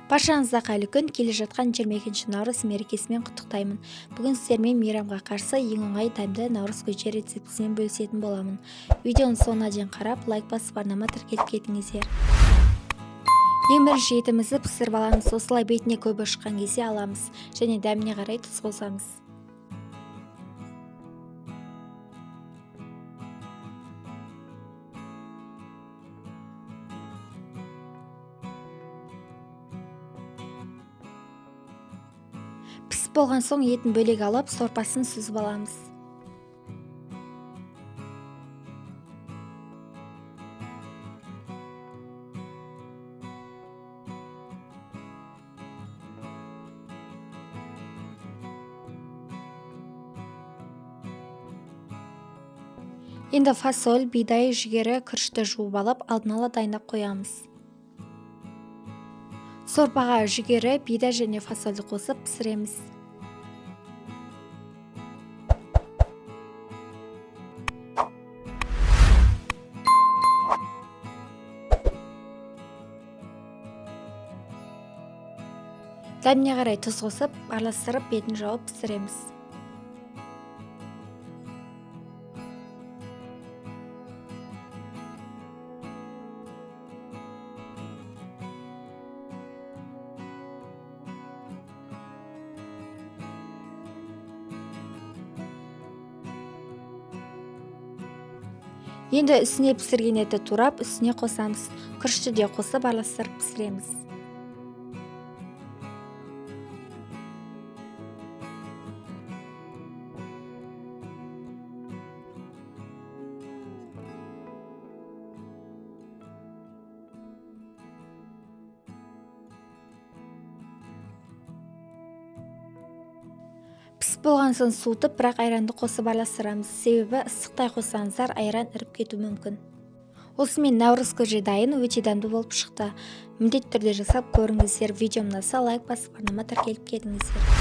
Баршаңызды қайырлы күн, келе жатқан 22 наурыз мерекесімен құттықтаймын. Бүгін сіздермен мейрамға қарсы ең оңай дәмді наурыз көже рецептісімен бөлісетін боламын. Видеоның соңына дейін қарап, лайк басып, арнама тіркеліп кетіңіздер. Ең бірінші етімізді пісіріп аламыз. Осылай бетіне көбі шыққан кезде аламыз және дәміне қарай тұз қосамыз. Пісіп болған соң етін бөлек алып, сорпасын сүзіп аламыз. Енді фасоль, бидай, жүгері, күрішті жуып алып, алдын ала дайындап қоямыз. Сорпаға жүгері, бидай және фасольді қосып пісіреміз. Дәміне қарай тұз қосып, араластырып, бетін жауып пісіреміз. Енді үстіне пісірген етті турап, үстіне қосамыз. Күрішті де қосып араластырып пісіреміз. Пісіп болған соң суытып, бірақ айранды қосып араластырамыз. Себебі ыстықтай қоссаңыздар айран іріп кетуі мүмкін. Осымен наурыз көже дайын, өте дәмді болып шықты. Міндетті түрде жасап көріңіздер. Видеом ұнаса лайк басып, арнама тіркеліп кетіңіздер.